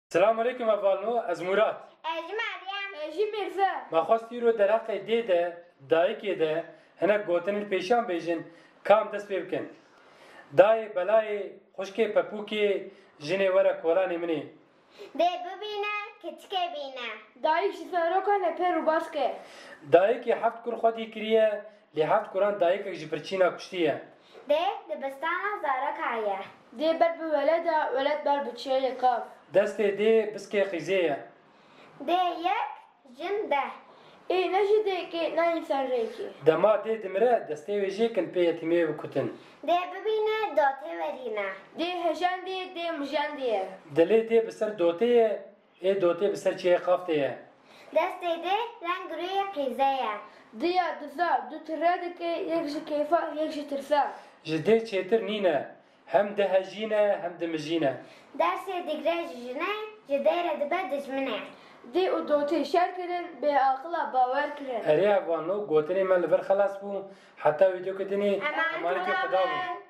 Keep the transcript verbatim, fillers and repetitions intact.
Selamun aleyküm hevalno, ez Murat. Ez jî Meryem. Ez jî Mîrze. Me xwest îro derheqê dê de, dayikê de hinek gotinên pêşiyan bêjin, ka em dest pê bikin. Dayê belayê, xwişkê pepûkê, jinê were kolanê min ê. Dê bibîne, keçikê bîne. Dayik ji zarokan re pêr û baske. Dayikê heft kur xwedî kiriye, lê heft kuran dayikek ji birçîna kuştiye. Dê dibistana zaroka ye. Dê ber bi weleda, weled ber bi çiyayê kav. Destê dê biskê qîzê ye. Dê yek, jin deh. Ê ne ji dêkê, ne însan rêkê. Dema dê dimire, destê wê jê kin pê yetîmê wê bikutin. Dê bibîne, dotê werîne. Dê hejendê, dê mijendê ye. Dilê dê bi ser dotê ye, ê dotê bi ser çiyayê qaftê ye. Destê dê reng rûyê qîzê ye. Diya diza, du tire dike, yek ji kêfa, yek ji tirsa. Ji dê çêtir nîne, hem dihejîne, hem dimijîne. Dersê digre ji jinê, ji dê re dibe dijminê. Dê û dotê şer kirin, bêaqila bawer kirin. Erê hevalno, gotinê me li vir xelas bû. Heta vîdeoke dinê, Emanetê emanetê Xuda Xuda bin. bin.